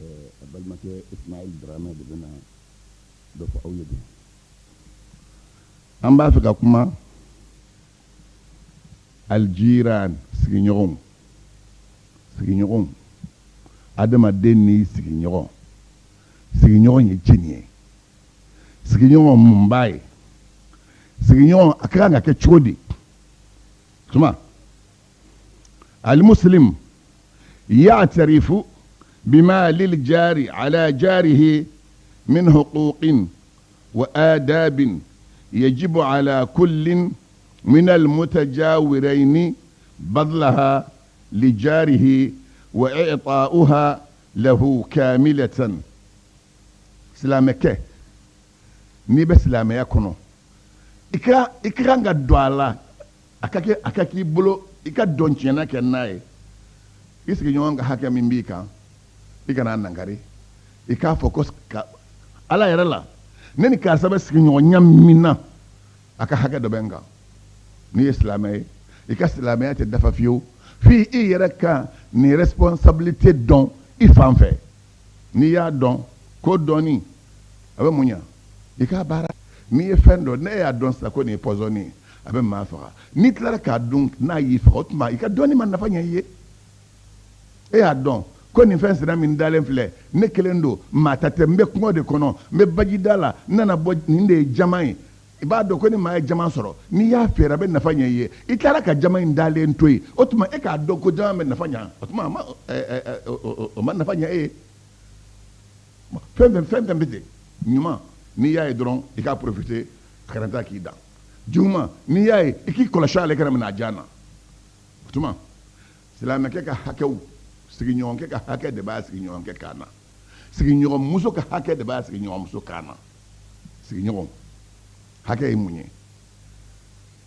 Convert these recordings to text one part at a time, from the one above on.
A balimakɛ Ismaël Dramɛ de bɛna dɔ fɔ aw ye bi. An b'a fɛ ka kuma aljiran, sigiɲɔgɔnw, sigiɲɔgɔnw, adamaden n'i sigiɲɔgɔn. Sigiɲɔgɔn ye jɔni ye? Sigiɲɔgɔn mun b'a ye? Sigiɲɔgɔn a ka kan ka kɛ cogo di? Tuma almuslim ya'tarifu bima liljari ala jarihi min huquqin wa adabin yajibu ala kullin min almutajawiraini badlaha lijarihi wa i'ta'uha lahu kamilatan. Silamɛkɛ, n'i bɛ silamɛya kɔnɔ, i ka i ka kan ka don a la, a ka kɛ a ka k'i bolo, i ka dɔn tiɲɛna kɛ n'a ye. I sigiɲɔgɔn ka hakɛ min b'i kan, i kana a nangari. I k'a fɔ ko ala yɛrɛ la, ne ni karisa bɛ sigiɲɔgɔnya min na, a ka hakɛ dɔ bɛ n kan. N'i ye silamɛ ye, i ka silamɛya tɛ dafa fiyewu f'i i yɛrɛ ka nin responsabilité dɔn i fan fɛ. N'i y'a dɔn ko dɔnni a bɛ mun ɲa, i k'a baara. N'i ye fɛn dɔn, ne y'a dɔn sisan ko nin ye pɔsɔni ye, a bɛ maa faga, n'i tilara k'a dun n'a y'i faga, o tuma i ka dɔnni ma nafa ɲɛ i ye. E y'a dɔn ko nin fɛn sina min dalen filɛ, ne kelen don, maa ta tɛ, n bɛ kungo de kɔnɔ, n bɛ baji da la, n nana bɔ, nin de ye jama ye. I b'a dɔn ko ni maa ye jama sɔrɔ, n'i y'a feere a bɛ nafa ɲɛ i ye. I tilara ka jama in dalen to yen, o tuma e k'a dɔn ko jama bɛ nafa ɲɛ, o tuma o ma nafa ɲɛ e ye. Fɛn fɛn fɛn fɛn bɛ ten, ɲuman n'i y'a ye dɔrɔn i k'a profiter a kana taa k'i dan. Juguman n'i y'a ye, i k'i kɔlɔsi ale kana minɛ a jan na. O tuma silamɛkɛ ka hakɛw, sigiɲɔgɔnkɛ ka hakɛ de b'a sigiɲɔgɔnkɛ kan na, sigiɲɔgɔnmuso ka hakɛ de b'a sigiɲɔgɔnmuso kan na. Sigiɲɔgɔn hakɛ ye mun ye?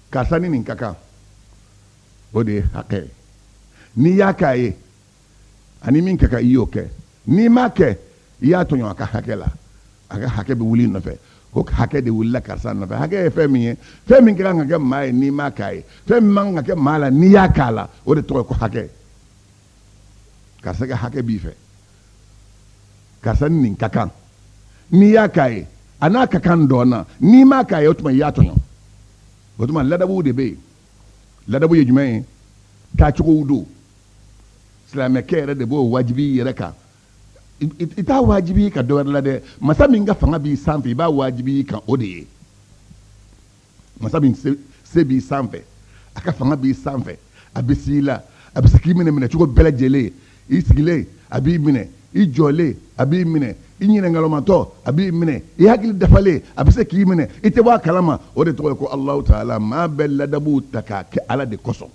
Karisa ni nin ka kan, o de ye hakɛ ye. N'i y'a k'a ye, ani min ka kan, i y'o kɛ. N'i m'a kɛ, i y'a tɔɲɔ a ka hakɛ la. A ka hakɛ bɛ wuli nɔfɛ, ko hakɛ de wulila karisa nɔfɛ. Hakɛ ye fɛn min ye, fɛn min ka kan ka kɛ maa ye n'i m'a k'a ye, fɛn min man kan ka kɛ maa la n'i y'a k'a la, o de tɔgɔ ye ko hakɛ. Karisa ka hakɛ b'i fɛ, karisa ni nin ka kan, n'i y'a k'a ye, a n'a ka kan dɔn na. N'i m'a k'a ye, o tuma i y'a tɔɲɔ. O tuma ladabuw de bɛ yen. Ladabu ye jumɛn ye? Taacogow don. Silamɛkɛ yɛrɛ de b'o wajibi i yɛrɛ kan. I t'a wajibi ka dɔ wɛrɛ la dɛ. Masa min ka fanga b'i sanfɛ, i b'a wajibi i kan, o de ye masa min se b'i sanfɛ, a ka fanga b'i sanfɛ, a bɛ s'i la, a bɛ se k'i minɛ minɛcogo bɛɛ lajɛlen. I sigilen a b'i minɛ, i jɔlen a b'i minɛ, i ɲinɛngalɔmatɔ a b'i minɛ, i hakili dafalen a bɛ se k'i minɛ, i tɛ bɔ a kalama. O de tɔgɔ ye ko Alahu taala. Maa bɛ ladabuw ta k'a kɛ ala de kosɔn.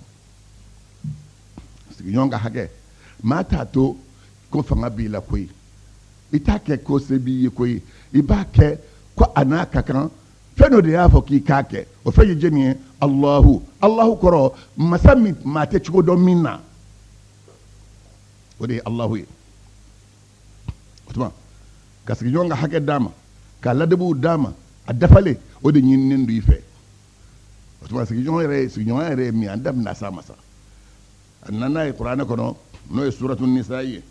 Sigiɲɔgɔn ka hakɛ, maa t'a to ko fanga b'i la koyi, i t'a kɛ ko se b'i ye koyi, i b'a kɛ ko a n'a ka kan. Fɛn dɔ de y'a fɔ k'i k'a kɛ, o fɛn ye jɛni ye? Alahu. Alahu kɔrɔ masa min maa tɛ cogo dɔn min na, o de ye Alahu ye. O tuma ka sigiɲɔgɔn ka hakɛ d'a ma, ka ladabuw d'a ma, a dafalen, o de ɲininen don i fɛ. O tuma sigiɲɔgɔn yɛrɛ, sigiɲɔgɔnya yɛrɛ ye min ye, an da bɛna s'a ma sa. A nana ye kuranɛ kɔnɔ, n'o ye suratu nisa ye.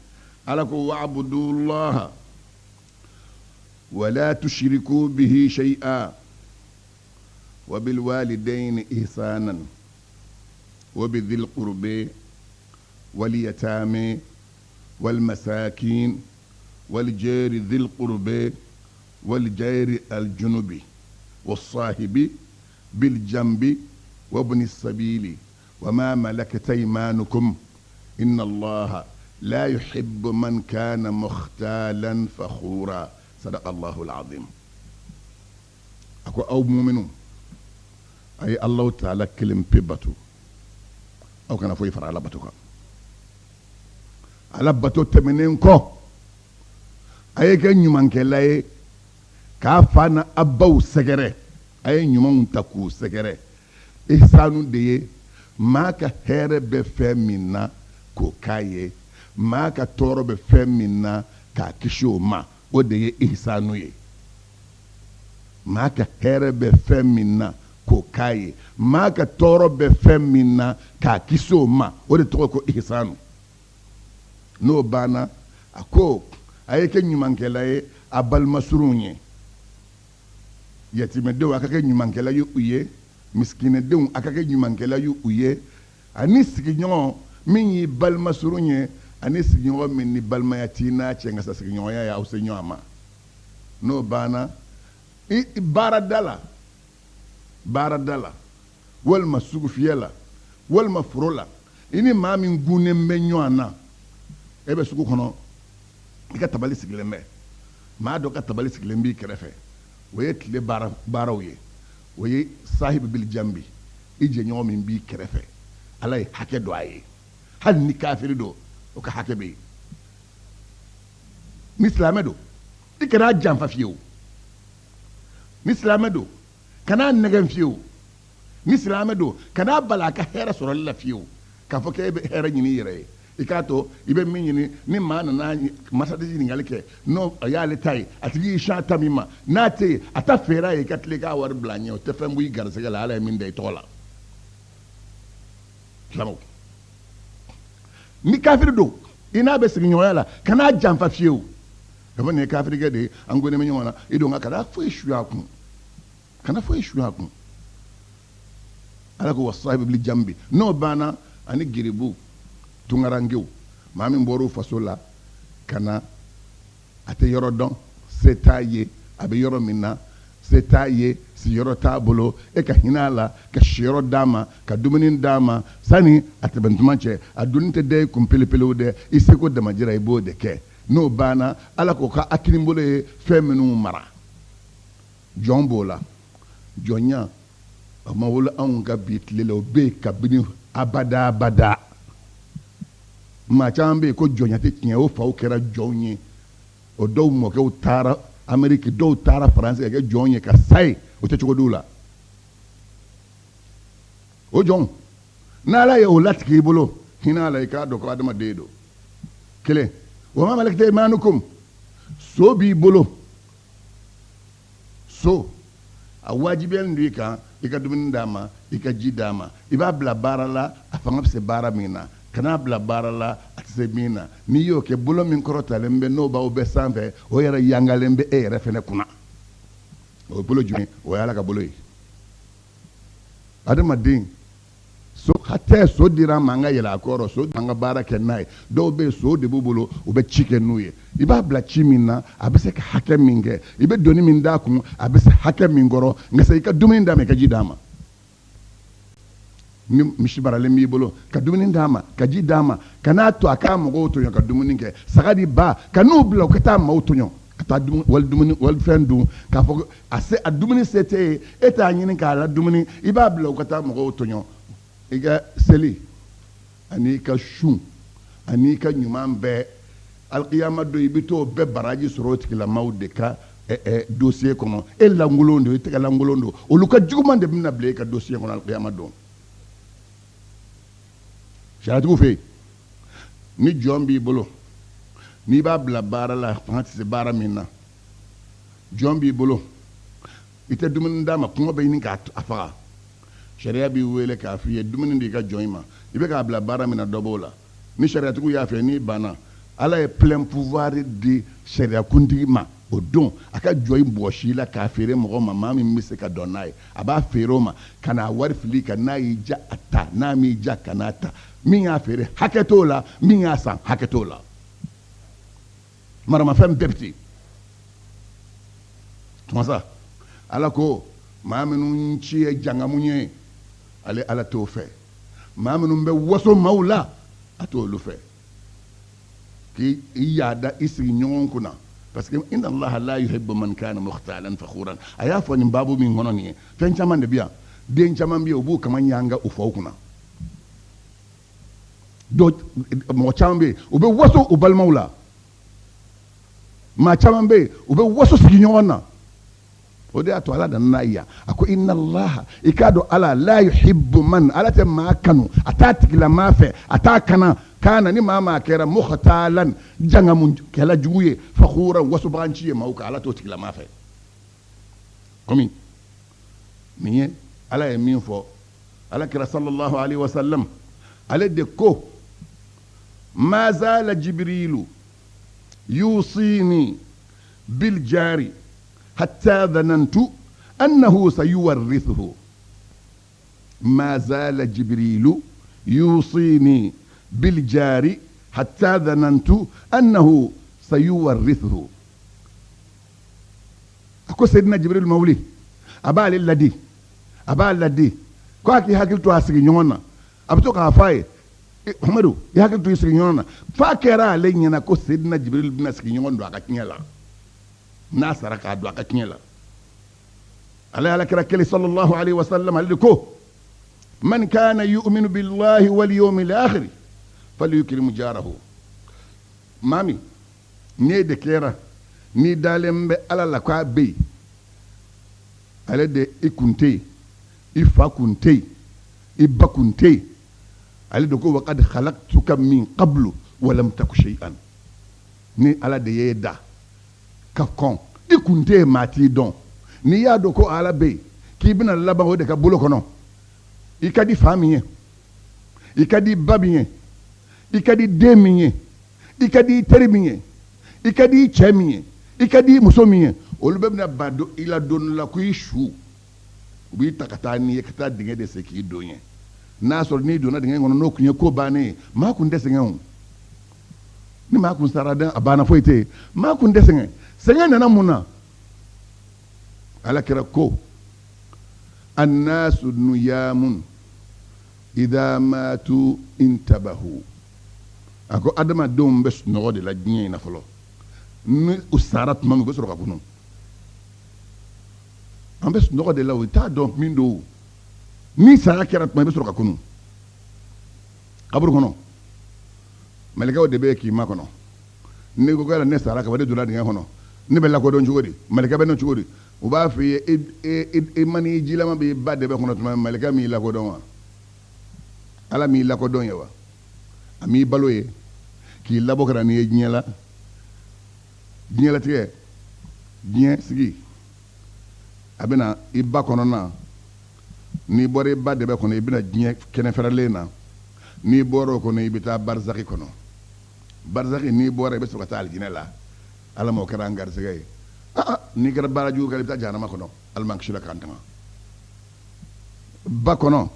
Ala ko wa'budullaha wala tushriku bihi shay'a wa bil walidayni ihsanan wa bidhil qurbi wal yatami wal masakin wal jari dhil qurbi wal jari al junubi was sahibi bil jambi wa ibni sabili wa ma malakat aymanukum inna allaha la yuhibbu man kana mukhtalan fakhura. Sadaqa Allahu al-azim. A ko aw muminu, a ye Allahu taala kelen pe bato, aw kana foyi fara Ala bato kan. Ala bato tɛmɛnen kɔ, a ye kɛ ɲumankɛla ye k'a fa n'a a baw sɛgɛrɛ. A ye ɲumanw ta k'u sɛgɛrɛ. Ihsanu de ye maa ka hɛrɛ bɛ fɛn min na k'o k'a ye, maa ka tɔɔrɔ bɛ fɛn min na k'a kisi o ma, o de ye ihsanu ye. Maa ka hɛrɛ bɛ fɛn min na k'o k'a ye, maa ka tɔɔrɔ bɛ fɛn min na k'a kisi o ma, o de tɔgɔ ko ihsanu. N'o banna, a ko A ye kɛ ɲumankɛla ye a balimasurunw ye, yatimɛdenw a ka kɛ ɲumankɛla ye u ye, misikinɛdenw a ka kɛ ɲumankɛla ye u ye, ani sigiɲɔgɔn min y'i balimasurun ye, ani sigiɲɔgɔn min ni balimaya t'i n'a cɛ, nka sa sigiɲɔgɔnya y'aw se ɲɔgɔn ma. N'o banna, i baarada la, baarada la walima sugufiyɛ la walima foro la, i ni maa min gunnen bɛ ɲɔgɔn na, e bɛ sugu kɔnɔ, i ka tabali sigilen bɛ, maa dɔ ka tabali sigilen b'i kɛrɛfɛ, o ye tile baaraw ye, o ye sahibu bil jambi, i jɛɲɔgɔn min b'i kɛrɛfɛ, Ala ye hakɛ don a ye, hali ni kafiri don, o ka hakɛ bɛ yen. Ni silamɛ don, i kana janfa fiyewu. Ni silamɛ don, kana nɛgɛn fiyewu. Ni silamɛ don, kana bala a ka hɛrɛ sɔrɔli la fiyewu, k'a fɔ k'e bɛ hɛrɛ ɲini i yɛrɛ ye. I k'a to i bɛ min ɲini, ni maa nana marchandise ɲininkali kɛ, n'o y'ale ta ye, a tigi y'i sɔn a ta min ma, n'a tɛ yen, a ta feere a ye, i ka tila i k'a wari bila a ɲɛ, o tɛ fɛn bɔ i garisɛgɛ la, Ala ye min da i tɔgɔ la. Silamɛw, ni kafiri don, i n'a bɛ sigiɲɔgɔnya la, kan'a janfa fiyewu. Ka fɔ nin ye kafirikɛ de ye, an gunnen bɛ ɲɔgɔn na, i don ka kana foyi suya a kun, kana foyi suya a kun. Ala ko wasahibi bil jambi. N'o banna, ani geribu tungarankew, maa min bɔra o faso la ka na, a tɛ yɔrɔ dɔn, se t'a ye, a bɛ yɔrɔ min na se t'a ye, sigiyɔrɔ t'a bolo, e ka hinɛ a la ka siyɔrɔ d'a ma, ka dumuni d'a ma sani a tɛmɛtuma cɛ. A doni tɛ da i kun pelepelew dɛ, i seko damajira i b'o de kɛ. N'o banna, Ala ko k'a kinibolo ye fɛn minnu mara, jɔn b'o la. Jɔnya a ma wolo anw ka bi tile la, o bɛ yen kabini abada abada. Maa caman bɛ yen ko jɔnya tɛ tiɲɛ, o faw kɛra jɔnw ye, o dɔw mɔkɛw taara Ameriki, dɔw taara Faransi ka kɛ jɔn ye ka sa yen, o tɛ cogo di u la. O jɔn, n'Ala ye o latigɛ i bolo, hinɛ a la, i k'a dɔn ko adamaden don. Kelen, wa ma malakata imanukum, so b'i bolo, so a wajibiyalen don i kan, i ka dumuni d'a ma, i ka ji d'a ma, i b'a bila baara la a fanga bɛ se baara min na, kan'a bila baara la a tɛ se min na. N'i y'o kɛ, bolo min kɔrɔtalen bɛ n'o b'aw bɛɛ sanfɛ, o yɛrɛ yangalen bɛ e yɛrɛ fɛnɛ kunna. O ye bolo jumɛn? O ye Ala ka bolo ye. Adamaden so hatɛ, so dira an ma an ka yɛlɛ a kɔrɔ, so an ka baara kɛ n'a ye. Dɔw bɛ yen, so de b'u bolo, u bɛ ci kɛ n'u ye. I b'a bila ci min na, a bɛ se ka hakɛ min kɛ, i bɛ doni min d'a kun, a bɛ se hakɛ min kɔrɔ, nka sa i ka dumuni d'a ma, i ka ji d'a ma. Ni misi maralen b'i bolo, ka dumuni d'a ma, ka ji d'a ma, ka n'a to a k'a mɔgɔw tɔɲɔ ka dumuni kɛ. Saga ni ba, ka n'u bila u ka taa maaw tɔɲɔ, ka taa wali dumuni wali fɛn dun, k'a fɔ ko a se, a dumuni se tɛ ye, e t'a ɲini k'a la dumuni, i b'a bila u ka taa mɔgɔw tɔɲɔ. I ka seli ani i ka sun ani i ka ɲuman bɛɛ, alikiyama don i bɛ t'o bɛɛ baraji sɔrɔ o tigilamaw de ka dossier kɔnɔ. E lankolon don, i tɛgɛ lankolon don, olu ka juguman de bɛna bila e ka dossier kɔnɔ alikiyama don. Sariyatigiw fɛ yen, ni jɔn b'i bolo, n'i b'a bila baara la, fanga tɛ se baara min na, jɔn b'i bolo, i tɛ dumuni d'a ma, kɔngɔ bɛ ɲini k'a faga, sariya b'i wele k'a f'i ye dumuni di i ka jɔn in ma, i bɛ k'a bila baara min na, dɔ b'o la. Ni sariyatigiw y'a fɛ, n'i banna, Ala ye plein pouvoir di sariyakuntigi ma o don, a ka jɔn in bɔsi i la k'a feere mɔgɔ ma, maa min bɛ se ka dɔn n'a ye, a b'a feere o ma ka n'a wari fili kan, n'a y'i ja a ta, n'a m'i ja ka n'a ta. Min y'a feere hakɛ t'o la, min y'a san hakɛ t'o la. Maramafɛn bɛɛ bɛ ten. Tuma sa, Ala ko maa minnu ci ye jangamu ye, ale Ala t'o fɛ. Maa minnu bɛ waso maaw la, a t'olu fɛ. K'i yaada i sigiɲɔgɔn kunna, parce que inna Allaha la yuhibbu man kana mukhtalan fakhuran. A y'a fɔ nin baabu min kɔnɔ nin ye, fɛn caman de bɛ yan, den caman bɛ yen, u b'u kama ɲanga u faw kunna. Dɔ, mɔgɔ caman bɛ yen, u bɛ waso u balimaw la. Maa caman bɛ yen, u bɛ waso sigiɲɔgɔn na. O de y'a to Ala nana n'a ye yan. A ko inna Allaha, i k'a dɔn Ala, la yuhibbu man, Ala tɛ maa kanu, a t'a tigilamaa fɛ, a t'a kana kana ni maa maa kɛra mukhtalan, jangamukɛla jugu ye, fakhuran, wasobaganci ye maaw kan, Ala t'o tigilamaa fɛ. Komi nin ye Ala ye min fɔ, Ala kira sallallahu alaihi wasallam, ale de ko ma zala Jibrilu yusini biljari hatta dhanantu annahu sayuwarrithuhu ma zala jibrilu yusini biljari hatta dhanantu annahu sayuwarrithuhu. A ko Seydina Jibril ma wuli, a b'ale ladi, a b'a ladi ko a k'i hakili to a sigiɲɔgɔn na. A bɛ to k'a fɔ a ye, Muhamadu, i hakili to i sigiɲɔgɔn na. F'a kɛra ale ɲɛna ko Seydina Jibril bɛna sigiɲɔgɔn don a ka tiɲɛ la, n'a sara k'a don a ka tiɲɛ la. Ala y'ala kira kelen sallallahu alaihi wa sallam, ale de ko man kana yu'minu billahi wal yawmil akhir falyukrim jarahu. Maa min n'e de kɛra n'i dalen bɛ Ala la k'a bɛ yen, ale de i kun tɛ yen, i fa kun tɛ yen, i ba kun tɛ yen, ale de ko wa qad khalaqtuka min qablu wa lam taku shay'an. Ni Ala de y'e da ka kɔn, i kun tɛ yen, maa t'i dɔn. N'i y'a dɔn ko Ala bɛ yen, k'i bɛna laban o de ka bolo kɔnɔ, i ka di fa min ye, i ka di ba min ye, i ka di den min ye, i ka di i teri min ye, i ka di i cɛ min ye, i ka di i muso min ye, olu bɛɛ bɛna ban don i la don dɔ la ko i su. U b'i ta ka taa n'i ye ka taa dingɛ de sen k'i don ye. N'a sɔrɔ n'i donna dingɛ kɔnɔ n'o kun ye ko bannen ye, maa kun tɛ sɛgɛn o. Ni maa kun sara dɛ, a banna, foyi tɛ yen, maa kun tɛ sɛgɛn. Sɛgɛn nana mun na? Ala kira ko annasu nuyamun idha matu intabahu. A ko adamadenw bɛ sunɔgɔ de la diɲɛ in na fɔlɔ, ni u sara tuma min u bɛ sɔrɔ ka kunun. An bɛ sunɔgɔ de la, u t'a dɔn min don. Ni saya kɛra tuma i bɛ sɔrɔ ka kunun kaburu kɔnɔ, malikɛw de bɛ yen k'i makɔnɔ. N'i ko k'ala ne sara ka ne donna dingɛ kɔnɔ, ne bɛ lakodɔn cogo di? Malikɛ bɛ ne cogo di? U b'a f'i ye i mani jilama b'i ba dɛbɛ kɔnɔ tuma min, malikɛ m'i lakodɔn wa? Ala m'i lakodɔn ye wa? A m'i balo ye k'i labɔ ka na n'i ye diɲɛ la. Diɲɛlatigɛ, diɲɛ sigi, a bɛ na i ba kɔnɔna. N'i bɔra i ba dɛbɛ kɔnɔ, i bɛna diɲɛ kɛnɛ fɛrɛlen na. N'i bɔra o kɔnɔ, i bɛ taa barizaki kɔnɔ. Barizaki, n'i bɔra, i bɛ sɔrɔ ka taa alijinɛ la. Ala ma o kɛra an garisɛgɛ ye. Aa, n'i kɛra baara jugu kɛ, i bɛ taa jahanama kɔnɔ. Ala m'an kisi la k'an tanga. Ba kɔnɔ,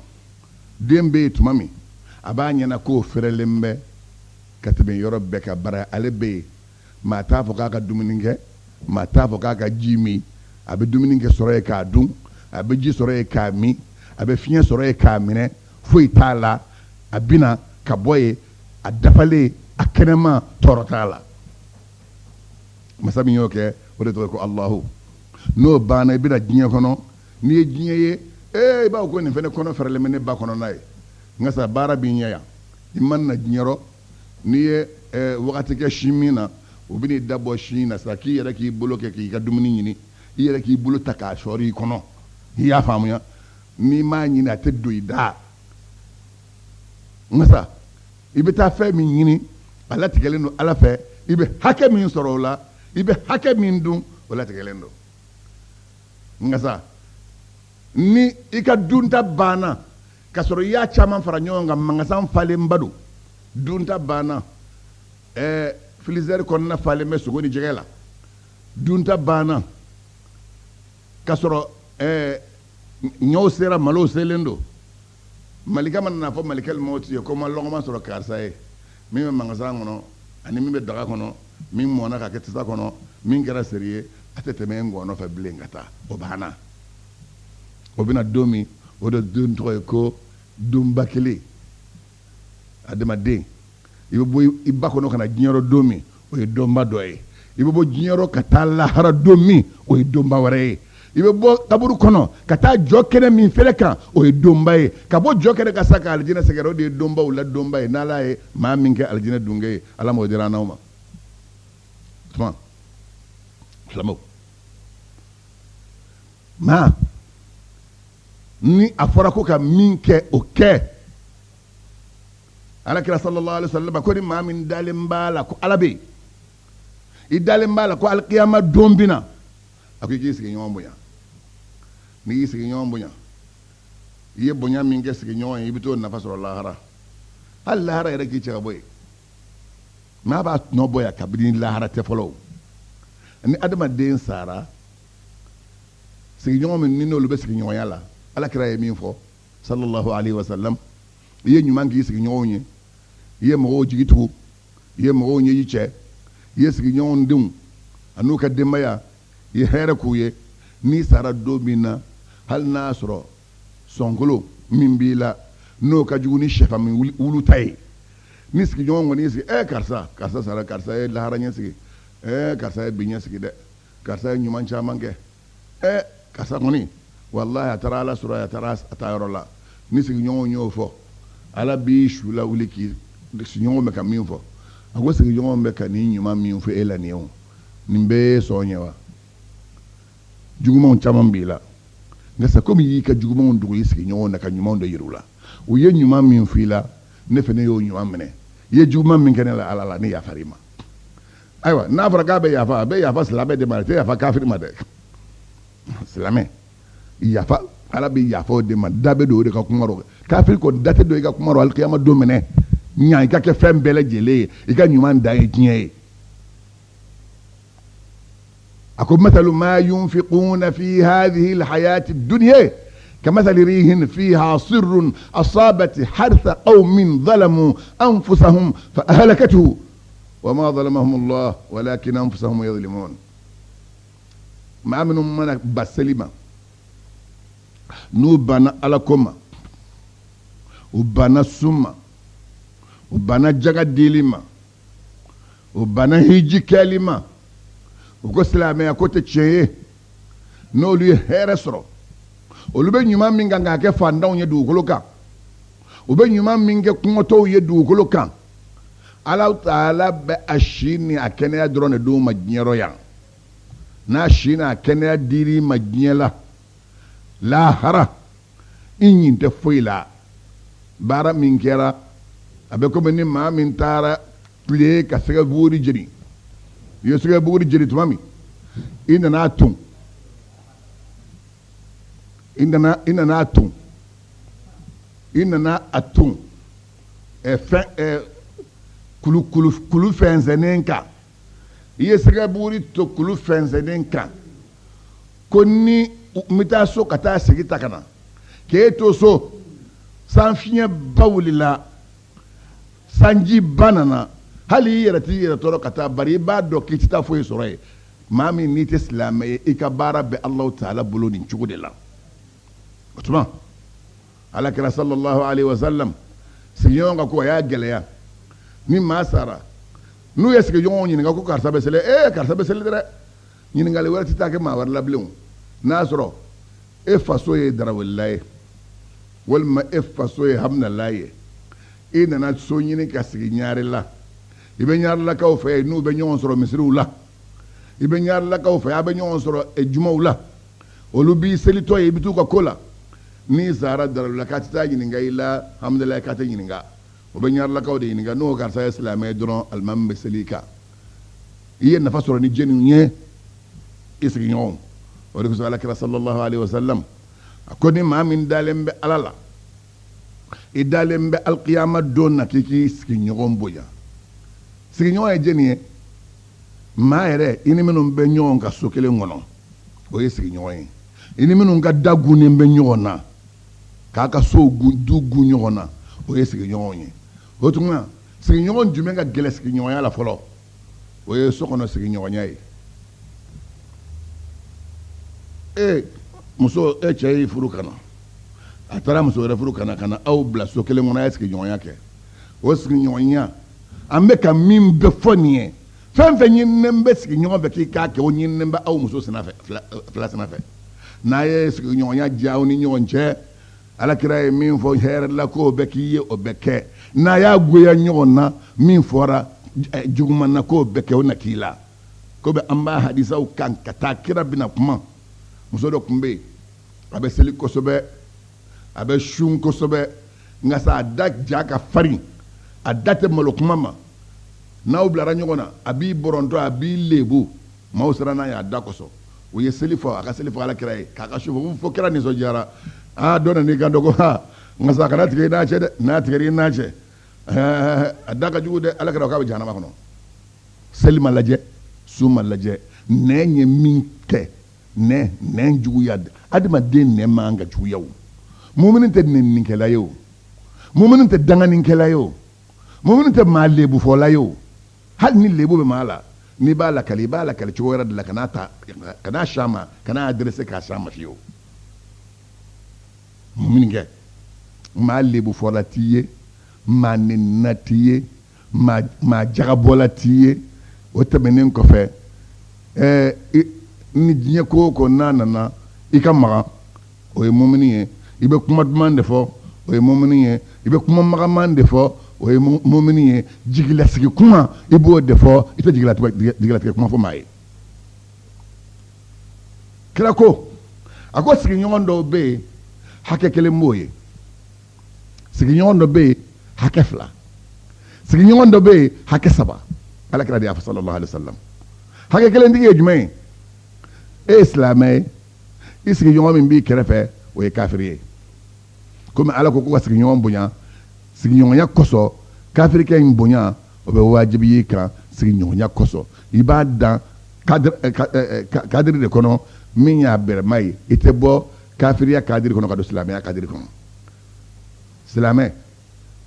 den bɛ yen tuma min, a b'a ɲɛna k'o fɛrɛlen bɛ ka tɛmɛ yɔrɔ bɛɛ kan, bara ale bɛ yen, maa t'a fɔ k'a ka dumuni kɛ, maa t'a fɔ k'a ka ji min. A bɛ dumuni kɛ sɔrɔ yen k'a dun, a bɛ ji sɔrɔ yen k'a min, a bɛ fiɲɛ sɔrɔ yen k'a minɛ, foyi t'a la. A bɛna ka bɔ yen a dafalen, a kɛnɛma, tɔɔrɔ t'a la. Masa min y'o kɛ, o de tɔgɔ ye ko Alahu. N'o banna, i bɛna diɲɛ kɔnɔ. N'i ye diɲɛ ye, ee, i b'a fɔ ko nin fɛnɛ kɔnɔ fɛrɛlen bɛ ne ba kɔnɔna ye. Nka sa baara b'i ɲɛ yan, i mana na diɲɛ rɔ, n'i ye wagati kɛ sin min na, u bɛn'i da bɔ sin na sa k'i yɛrɛ k'i bolo kɛ k'i ka dumuni ɲini, i yɛrɛ k'i bolo ta k'a sɔɔri i kɔnɔ. I y'a faamuya? N'i m'a ɲini, a tɛ don i da. Nka sa i bɛ taa fɛn min ɲini, a latigɛlen don Ala fɛ. I bɛ hakɛ min sɔrɔ o la, i bɛ hakɛ min dun, o latigɛlen don. Nka sa ni i ka dunta banna ka sɔrɔ i y'a caman fara ɲɔgɔn kan, mankasan falenba don, dunta banna, filisɛri kɔnɔna falen bɛ sogo ni jɛgɛ la, dunta banna ka sɔrɔ ɲɔw sera, malow selen don. Malika mana n'a fɔ malikɛli mawuti ye ko ma lɔgɔma sɔrɔ karisa ye, min bɛ mankasan kɔnɔ ani min bɛ daga kɔnɔ, min mɔna ka kɛ tasa kɔnɔ, min kɛra seri ye, a tɛ tɛmɛ n gɔnɔ fɛ bilen ka taa. O banna. O bɛna don min, o de don tɔgɔ ye ko donba kelen. Adamaden, i bɛ bɔ i ba kɔnɔ ka na diɲɛ yɔrɔ don min, o ye donba dɔ ye. I bɛ bɔ diɲɛ yɔrɔ ka taa lahara don min, o ye donba wɛrɛ ye. I bɛ bɔ kaburu kɔnɔ ka taa jɔ kɛnɛ min fɛnɛ kan, o ye donba ye. Ka bɔ jɔ kɛnɛ ka sa ka alijinɛ sɛgɛrɛ, o de ye donbaw la donba ye. N'Ala ye maa min kɛ alijinɛ dunke ye, Ala m'o dira an n'aw ma. Tuma silamɛw, maa ni a fɔra ko ka min kɛ, o kɛ. Ala kira sallallahu alaihi wasallam ko ni maa min dalen b'a la ko Ala bɛ yen, i dalen b'a la ko alikiyama don bɛ na, a ko i k'i sigiɲɔgɔn bonya. N'i y'i sigiɲɔgɔn bonya, i ye bonya min kɛ sigiɲɔgɔn ye, i bɛ t'o nafa sɔrɔ lahara. Hali lahara yɛrɛ k'i cɛ ka bɔ yen. Maa b'a tɔnɔ bɔ yan kabini lahara tɛ fɔlɔ. Ni adamaden sara, sigiɲɔgɔn min ni n'olu bɛ sigiɲɔgɔnya la, Ala kira ye min fɔ sallallahu alaihi wa sallam, i ye ɲuman k'i sigiɲɔgɔnw ye, i ye mɔgɔw jigi tugu, i ye mɔgɔw ɲɛji cɛ, i ye sigiɲɔgɔnw denw an'u ka denbaya, i ye hɛrɛ k'u ye. N'i sara don min na, hali n'a sɔrɔ sɔnkolo min b'i la n'o ka jugu ni sɛfan min wulu ta ye, ni sigiɲɔgɔn kɔni y'i sigi, karisa, karisa sara, karisa ye lahara ɲɛ sigi, karisa ye bi ɲɛ sigi dɛ, karisa ye ɲuman caman kɛ, karisa kɔni walahi a taara Ala sɔrɔ, a taara a taa yɔrɔ la. Ni sigiɲɔgɔnw y'o fɔ, Ala b'i su lawuli k'i sigiɲɔgɔnw bɛ ka min fɔ, a ko sigiɲɔgɔnw bɛ ka nin ɲuman min fɔ e la nin ye o, nin bɛɛ ye sɔn ye wa? Jugumanw caman b'i la, nka sa komi i y'i ka jugumanw dogo i sigiɲɔgɔnw na ka ɲumanw de yir'u la, u ye ɲuman min fɔ i la, ne fana y'o ɲuman minɛ. I ye juguman min kɛ ne la, Ala la, ne yafar'i ma. Ayiwa, n'a fɔra k'a bɛ yafa, a bɛ yafa silamɛ de ma, a tɛ yafa kafiri ma dɛ. Silamɛ yafa, Ala bɛ yafa o de ma, da bɛ don o de ka kuma rɔ. Kafiri kɔni da tɛ don i ka kuma rɔ alikiyama don minɛ. Ɲa i ka kɛ fɛn bɛɛ lajɛlen ye, i ka ɲuman dan ye diɲɛ ye. A ko mathalu ma yunfiquna fi hadhihi alhayati dunya kamathali rihin fiha sirrun asabat hartha qaumin zalamu anfusahum fa ahlakatuhu wa ma zalamahum Allah walakin anfusahum yadhlimun. Maa minnu mana ba seli ma, n'u banna Ala ko ma, u banna sun ma, u banna jaga dili ma, u banna hiji kɛli ma, u ko silamɛya ko tɛ tiɲɛ ye, n'olu ye hɛrɛ sɔrɔ, olu bɛ ɲuman min kan k'a kɛ fantanw ye dugukolo kan, u bɛ ɲuman min kɛ kɔngɔtɔw ye dugukolo kan, Ala taala bɛ a si ni a kɛnɛya dɔrɔn de d'u ma diɲɛ rɔ yan. N'a si n'a kɛnɛya dir'i ma diɲɛ la, lahara i ɲin tɛ foyi la. Baara min kɛra, a bɛ komi ni maa min taara tile ka sɛgɛ buguri jeni. I ye sɛgɛ buguri jeni tuma min, i nana a ton, i nana, i nana a ton, i nana a ton, fɛn, kulu, kulu, kulu fɛnsɛnnen kan. I ye sɛgɛ buguri to kulu fɛnsɛnnen kan, ko ni n bɛ taa so ka taa segi ta ka na, k'e to so, san fiɲɛba wulila, sanjiba nana, hali i yɛrɛ t'i yɛrɛ tɔɔrɔ ka taa, bari i b'a dɔn k'i tɛ taa foyi sɔrɔ yen. Maa min n'i tɛ silamɛ ye, i ka baara bɛ Alahu taala bolo nin cogo de la. O tuma Ala kira sallallahu alaihi wa sallam sigiɲɔgɔn ka ko a y'a gɛlɛya. Ni maa sara, n'u ye sigiɲɔgɔnw ɲininka ko karisa bɛ seli, karisa bɛ seli dɛ. Ɲininkali wɛrɛ tɛ taa kɛ maa wɛrɛ la bilen o. N'a sɔrɔ e faso ye Darawelila ye, walima e faso ye Hamdala ye, i nana so ɲini ka sigi Ɲarela, i bɛ Ɲarelakaw fɛ yen, n'u bɛ ɲɔgɔn sɔrɔ misiriw la, i bɛ Ɲarelakaw fɛ, a bɛ ɲɔgɔn sɔrɔ jumaw la, olu b'i selitɔ ye, i bɛ t'u ka ko la. N'i sara Darawelila, k'a tɛ taa ɲininka i la Hamdala, k'a tɛ ɲininka. O bɛ Ɲarelakaw de ɲininka, n'o karisa ye silamɛ ye dɔrɔn, alimami bɛ seli i kan. I ye nafa sɔrɔ ni jɛniw ye, i sigiɲɔgɔnw. O de kosɔn Ala kira sallallahu alaihi wa sallam a ko ni maa min dalen bɛ Ala la, i dalen bɛ alikiyama don na, k'i k'i sigiɲɔgɔn bonya. Sigiɲɔgɔn ye jɛni ye? Maa yɛrɛ, i ni minnu bɛ ɲɔgɔn ka so kelen kɔnɔ, o ye sigiɲɔgɔn ye. I ni minnu ka da gunnen bɛ ɲɔgɔn na, k'a ka sow gun, du gun ɲɔgɔn na, o ye sigiɲɔgɔnw ye. O tuma sigiɲɔgɔn jumɛn ka gɛlɛn sigiɲɔgɔnya la fɔlɔ? O ye so kɔnɔ sigiɲɔgɔnya ye. E muso, e cɛ y'i furu ka na, a taara muso wɛrɛ furu ka na, ka na aw bila so kelen kɔnɔ, a ye sigiɲɔgɔnya kɛ. O sigiɲɔgɔnya, an bɛ ka min bɛ fɔ nin ye, fɛn fɛn ɲininen bɛ sigiɲɔgɔn fɛ k'i k'a kɛ, o ɲininen bɛ aw muso sina fɛ, fila sina fɛ. N'a ye sigiɲɔgɔnya diya aw ni ɲɔgɔn cɛ, Ala kira ye min fɔ hɛrɛ la k'o bɛ k'i ye, o bɛ kɛ. N'a y'a goya ɲɔgɔn na, min fɔra juguman na k'o bɛ kɛ, o na k'i la. Ko bɛ an b'a hadisaw kan ka taa, kira bɛna kuma. Muso dɔ tun bɛ yen, a bɛ seli kosɛbɛ, a bɛ sun kosɛbɛ, nka sa a da ja ka farin, a da tɛ malo kuma ma. N'aw bilara ɲɔgɔn na, a b'i bɔrɔntɔ, a b'i lebu. Maaw siranna n'a ye a da kosɔn. U ye seli fɔ, a ka seli fɔ Ala kira ye, k'a ka su fɔ, fo kira nisɔndiyara. Dɔ nana i kan dɔ ko, ha, nka sa kana tigɛ i n'a cɛ dɛ, n'a tigɛra i n'a cɛ, a da ka jugu dɛ. Ala kira ko k'a bɛ jahanama kɔnɔ. Seli ma lajɛ, sun ma lajɛ, nɛn ye min kɛ, nɛn juguya, adamaden nɛn man ka juguya o. Mumini tɛ nɛnninkɛla ye o, mumini tɛ danganinkɛla ye o, mumini tɛ maa lebufɔla ye o. Hali ni lebu bɛ maa la, n'i b'a lakali, i b'a lakali cogo wɛrɛ de la, kan'a ta, kan'a s'a ma, kan'a adressé k'a s'a ma fiyewu. Muminikɛ, maa lebufɔla t'i ye, maa nenina t'i ye, maa jagabɔla t'i ye. O tɛmɛnen kɔfɛ, ni diɲɛ ko o ko n'a nana i ka magan, o ye mumini ye. I bɛ kuma duman de fɔ, o ye mumini ye. I bɛ kuma magaman de fɔ, o ye mumini ye. Jigilasigi kuma, i b'o de fɔ, i tɛ jigilatigɛ kuma fɔ maa ye. Kira ko, a ko sigiɲɔgɔn dɔw bɛ yen, hakɛ kelen b'o ye. Sigiɲɔgɔn dɔ bɛ yen, hakɛ fila. Sigiɲɔgɔn dɔ bɛ yen, hakɛ saba. Ala kira de y'a fɔ sallallahu alaihi wasallam. Hakɛ kelentigi ye jumɛn ye? E ye silamɛ ye, i sigiɲɔgɔn min b'i kɛrɛfɛ, o ye kafiri ye. Komi Ala ko ko ka sigiɲɔgɔn bonya, sigiɲɔgɔnya kosɔn kafirikɛ in bonya, o bɛ wajibi y'i kan sigiɲɔgɔnya kosɔn. I b'a dan kadiri de kɔnɔ min y'a bɛrɛma ye. I tɛ bɔ kafiriya kadiri kɔnɔ ka don silamɛya kadiri kɔnɔ. Silamɛ,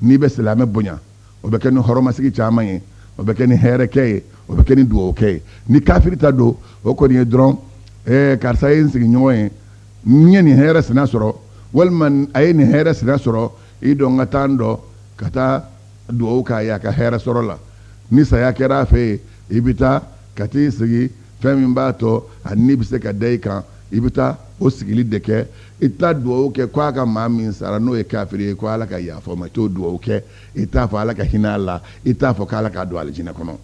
n'i bɛ silamɛ bonya, o bɛ kɛ ni hɔrɔnmasigi caman ye, o bɛ kɛ ni hɛrɛkɛ ye, o bɛ kɛ ni dugawukɛ ye. Ni kafiri ta don, o kɔni ye dɔrɔn, karisa ye n sigiɲɔgɔn ye, n ye nin hɛrɛ sina sɔrɔ, walima a ye nin hɛrɛ sina sɔrɔ, i dɔn ka taa n dɔn ka taa dugawu k'a ye a ka hɛrɛ sɔrɔ la. Ni saya kɛra a fɛ yen, i bɛ taa ka t'i sigi, fɛn min b'a to a ni bɛ se ka da i kan, i bɛ taa o sigili de kɛ. I t'a dugawu kɛ ko a ka maa min sara n'o ye kafiri ye, ko Ala ka yafa o ma, i t'o dugawu kɛ. I t'a fɔ Ala ka hinɛ a la, i t'a fɔ k'Ala k'a don alijinɛ kɔnɔ.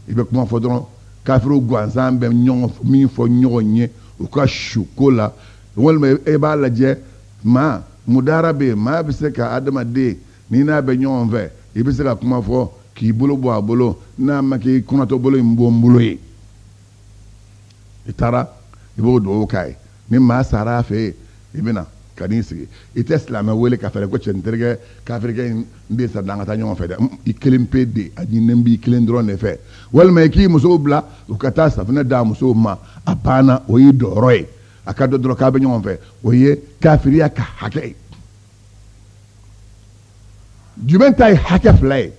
I bɛ kuma fɔ dɔrɔn, kafiriw gansan bɛ min fɔ ɲɔgɔn ye u ka su ko la, walima e b'a lajɛ maa mudara bɛ yen, maa bɛ se ka adamaden ni n'a bɛ ɲɔgɔn fɛ, i bɛ se ka kuma fɔ k'i bolo bɔ a bolo, n'a ma k'i kɔnɔtɔ bolo in bɔ n bolo ye. I taara, i b'o dugawu k'a ye. Ni maa sara a fɛ yen, i bɛ na ka n'i sigi. I tɛ silamɛ wele ka fɛrɛ ko cɛ n terikɛ kafirikɛ in den sara, an ka taa ɲɔgɔn fɛ dɛ. I kelen pe de, a ɲininen b'i kelen dɔrɔn de fɛ. Walima i k'i musow bila u ka taa safunɛ d'a musow ma, a banna, o y'i dɔyɔrɔ ye. A ka dɔn dɔrɔn k'a bɛ ɲɔgɔn fɛ, o ye kafiriya ka hakɛ ye. Jumɛn ta ye hakɛ fila ye?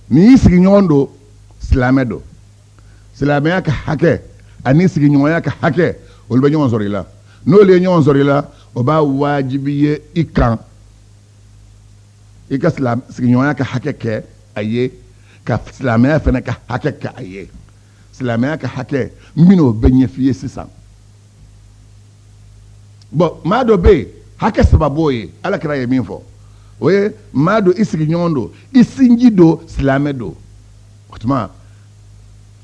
N'i y'i sigiɲɔgɔn don, silamɛ don, silamɛya ka hakɛ ani sigiɲɔgɔnya ka hakɛ, olu bɛ ɲɔgɔn sɔrɔ i la. N'olu ye ɲɔgɔn sɔrɔ i la, o b'a wajibi ye i kan i ka sigiɲɔgɔnya ka hakɛ kɛ a ye, ka silamɛya fana ka hakɛ kɛ a ye. Silamɛya ka hakɛ n bɛn'o bɛɛ ɲɛf'i ye sisan. Bɔn, maa dɔ bɛ yen, hakɛ saba b'o ye. Ala kira ye min fɔ, o ye maa don, i sigiɲɔgɔn don, i sinji don, silamɛ don. O tuma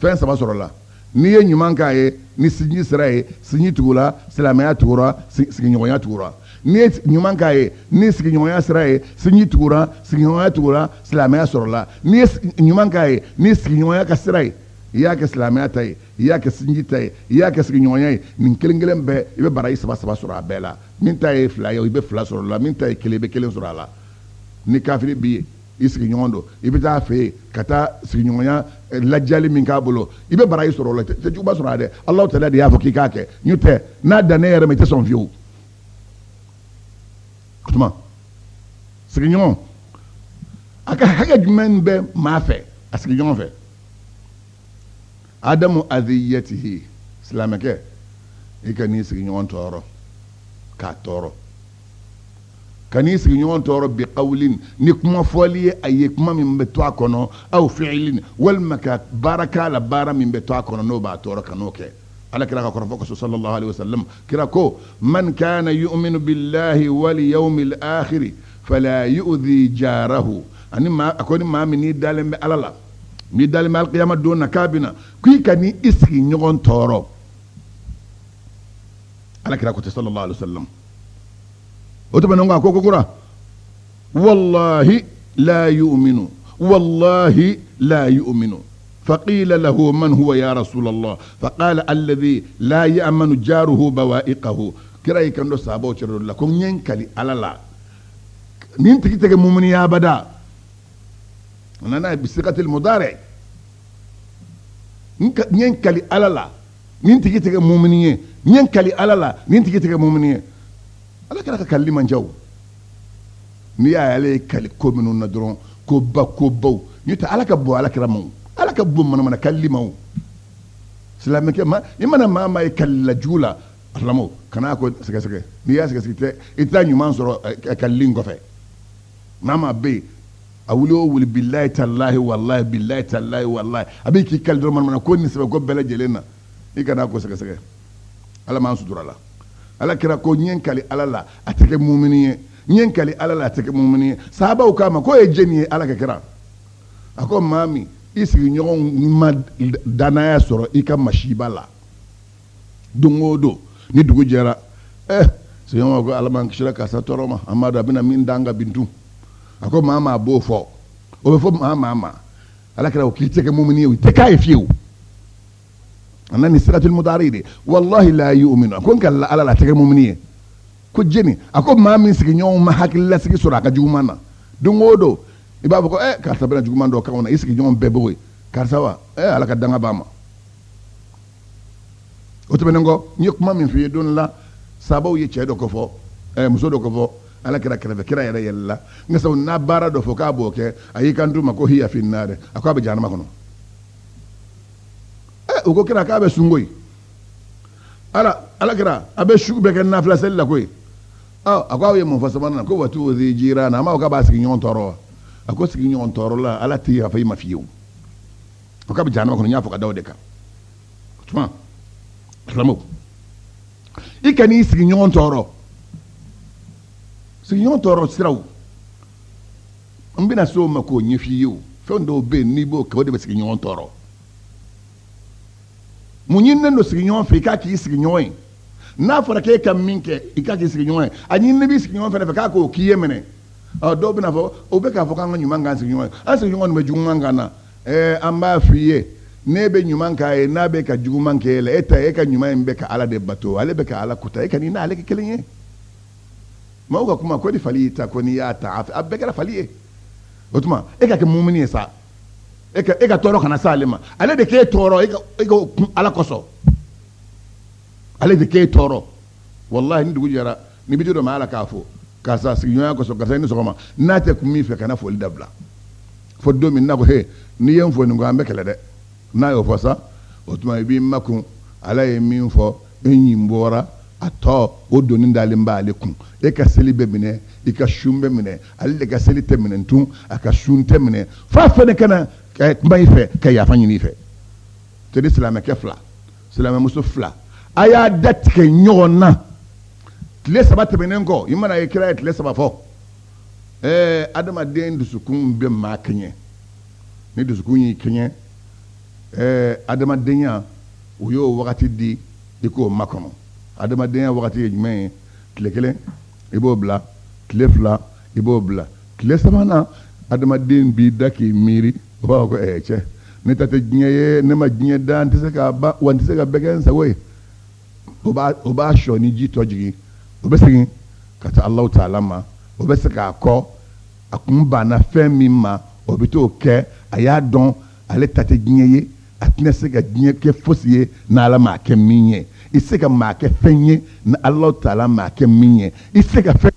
fɛn saba sɔrɔla. N'i ye ɲuman k'a ye, ni sinji sira ye, sinji tugura, silamɛya tugura, sigiɲɔgɔnya tugura. N'i ye ɲuman k'a ye, ni sigiɲɔgɔnya sira ye, sinji tugura, sigiɲɔgɔnya tugura, silamɛya sɔrɔla. N'i ye ɲuman k'a ye, ni sigiɲɔgɔnya ka sira ye, i y'a kɛ silamɛya ta ye, i y'a kɛ sinji ta ye, i y'a kɛ sigiɲɔgɔnya ye, nin kelen kelen bɛɛ, i bɛ baraji saba saba sɔrɔ a bɛɛ la. Min ta ye fila ye, i bɛ fila sɔrɔ a la. Min ta ye kelen, i bɛ kelen sɔrɔ a la. Ni kafiri b'i ye, i sigiɲɔgɔn don, i bɛ taa a fɛ yen ka taa sigiɲɔgɔnya lajali min k'a bolo, i bɛ baraji sɔrɔ o la, i tɛ juguba sɔrɔ a dɛ. Alahu taala de y'a fɔ k'i k'a kɛ, n'o tɛ n'a dan ne yɛrɛ ma, i tɛ sɔn fiyewu. O tuma sigiɲɔgɔn a ka hakɛ jumɛn bɛ maa fɛ a sigiɲɔgɔn fɛ? Adamu adiyatihi, silamɛkɛ, i ka n'i sigiɲɔgɔn tɔɔrɔ k'a tɔɔrɔ, ka n'i sigiɲɔgɔn tɔɔrɔ bi qawlin, ni kuma fɔli ye a ye, kuma min bɛ to a kɔnɔ, aw fi'ilin, walima ka baara k'a la, baara min bɛ to a kɔnɔ n'o b'a tɔɔrɔ, ka n'o kɛ. Ala kira ka kɔrɔfɔ kosɔn sallallahu alaihi wasallam, kira ko man kana yu'minu billahi wal yawmil akhir fala yu'dhi jarahu. Ani maa, a ko ni maa min n'i dalen bɛ Ala la, n'i dalen bɛ alkiyama don na k'a bɛ na, k'i ka n'i sigiɲɔgɔn tɔɔrɔ. Ala kira ko ten sallallahu alaihi wasallam. O tɛmɛnen kɔ, a ko kura wallahi la yu'minu, wallahi la yu'minu. فقيل له من هو يا رسول الله؟ فقال الذي لا يأمن جاره بوائقه. kira y'i kanto sahabaw cɛ dɔ la ko n ye n kali Ala la, nin tigi tɛ kɛ mumuni ye abada. A nana bi sigatil mudari. N ye n kali Ala la nin tigi tɛ kɛ mumini ye, n ye n kali Ala la nin tigi tɛ kɛ mumini ye. Ala kira ka kalili man ca o. N'i y'a ye ale ye kali ko minnu na dɔrɔn, koba kobaw, n'o tɛ Ala ka bon Ala kira ma o, Ala ka bon manamana kalili ma o. Silamɛkɛ ma, i mana maa maa ye kalila jugu la, silamɛw kana ko sɛgɛsɛgɛ. N'i y'a sɛgɛsɛgɛ tɛ, i t'a ɲuman sɔrɔ kalili in kɔfɛ. Maa maa bɛ yen, a wuli o wuli, bilayi talahi walahi, bilayi talahi walahi, a bɛ k'i kali dɔrɔn manamana ko ni sɛbɛ ko bɛɛ lajɛlen na, i kana ko sɛgɛsɛgɛ. Ala m'an sutura la. Ala kira ko n ye n kali Ala la a tɛ kɛ mumini ye, n ye n kali Ala la a tɛ kɛ mumini ye. Sahabaw k'a ma k'o ye jɛni ye? Ala ka kira a ko maa min i sigiɲɔgɔnw ma danaya sɔrɔ i ka masiba la, don o don ni dugu jɛra, sigiɲɔgɔn ko Ala m'an kisira karisa tɔɔrɔ ma, an b'a dɔn a bɛna min d'an kan bintu. A ko maa maa b'o fɔ, o bɛ fɔ maa maa ma. Ala kira ko k'i tɛ kɛ mumini ye, o tɛ k'a ye fiyewu. A nana ni siratul mudari de, wallahi la yu'minu, a ko n kalila Ala la a tɛ kɛ mumini ye. Ko jɛni? A ko maa min sigiɲɔgɔnw ma hakililasigi sɔrɔ a ka juguman na, don o don i b'a fɔ ko karisa bɛna juguman dɔ k'anw na, i sigiɲɔgɔn bɛɛ b'o ye, karisa wa, Ala ka danga b'a ma. O tɛmɛnen kɔ, n ye kuma min f'i ye don la, sabaw ye cɛ dɔ ko fɔ, muso dɔ ko fɔ Ala kira kɛrɛfɛ, kira yɛrɛ yɛlɛla nka sabu n'a baara dɔ fɔ k'a b'o kɛ, a y'i kanto ma ko hiya fi nari, a ko a bɛ jahanama kɔnɔ. U ko kira k'a bɛ sun koyi, Ala kira a bɛ su bɛɛ kɛ nafila seli la koyi. A ko aw ye mun fɔ sabanan na? Ko wa tuzi jirana, a m'a fɔ k'a b'a sigiɲɔgɔn tɔɔrɔ wa? A ko sigiɲɔgɔn tɔɔrɔ la Ala tɛ yafa i ma fiyewu. O k'a bɛ jahanama kɔnɔ, n y'a fɔ ka da o de kan. O tuma silamɛw, i kan'i sigiɲɔgɔn tɔɔrɔ. Sigiɲɔgɔn tɔɔrɔ siraw n bɛna se o ma k'o ɲɛf'i ye o. Fɛn dɔw bɛ yen n'i b'o kɛ, o de bɛ sigiɲɔgɔn tɔɔrɔ. Mun ɲininen don sigiɲɔgɔn fɛ i k'a k'i sigiɲɔgɔn ye? N'a fɔra k'e ka min kɛ i k'a k'i sigiɲɔgɔn ye, a ɲininen b'i sigiɲɔgɔn fɛnɛ fɛ k'a k'o k'i ye minɛ. Dɔw bɛna fɔ o bɛ k'a fɔ k'an ka ɲuman k'an sigiɲɔgɔn ye, an sigiɲɔgɔn dun bɛ juguman k'an na. An b'a f'i ye, n'e bɛ ɲuman k'a ye, n'a bɛ ka juguman k'e la, e ta e ka ɲuman in bɛ ka Ala de bato, ale bɛ ka Ala kuta, e ka n'i n'ale kɛ kelen ye. Maaw ka kuma ko ni fali y'i ta, ko n'i y'a ta, a bɛɛ kɛra fali ye. O tuma e ka kɛ mumini ye sa, e ka tɔɔrɔ kana s'ale ma, ale de k'e tɔɔrɔ, e ka kun Ala kosɔn, ale de k'e tɔɔrɔ. Walahi ni dugu jɛra, ni bi dɔ ma Ala k'a fɔ karisa sigiɲɔgɔnya kosɔn, karisa i ni sɔgɔma, n'a tɛ kun min fɛ kana foli dabila. Fo don min n'a ko he n'i ye n fo nin ko an bɛ kɛlɛ dɛ, n'a y'o fɔ sa, o tuma i b'i makun, Ala ye min fɔ e ɲin bɔra a tɔ o doni dalen b'ale kun. E ka seli bɛ minɛ, i ka sun bɛ minɛ, ale de ka seli tɛ minɛ tun, a ka sun tɛ minɛ, f'a fɛnɛ ka na kuma i fɛ ka yafa ɲini i fɛ. Tɛ ni silamɛkɛ fila, silamɛmuso fila, a y'a da tigɛ ɲɔgɔn na. Tile saba tɛmɛnen kɔ, i mana ye kira ye tile saba fɔ. Adamaden dusukun bɛ maa kɛɲɛ, ni dusukun y'i kɛɲɛ, adamadenya o y'o wagati di i k'o makɔnɔ. Adamadenya wagati ye jumɛn ye? Tile kelen i b'o bila, tile fila i b'o bila, tile sabanan adamaden b'i da k'i miiri, o b'a fɔ ko cɛ ne ta tɛ diɲɛ ye, ne ma diɲɛ da, n tɛ se k'a ban, wa n tɛ se ka bɛɛ kɛ n sago ye. O b'a sɔ ni ji tɔ jigin, o bɛ segin ka taa Alahu taala ma, o bɛ segin a kɔ, a kun banna fɛn min ma, o bɛ t'o kɛ. A y'a dɔn ale ta tɛ diɲɛ ye, a tɛna se ka diɲɛ kɛ fosi ye n'Ala m'a kɛ min ye. I tɛ se ka maa kɛ fɛn ye ni Alahu taala m'a kɛ min ye. I tɛ se ka fɛn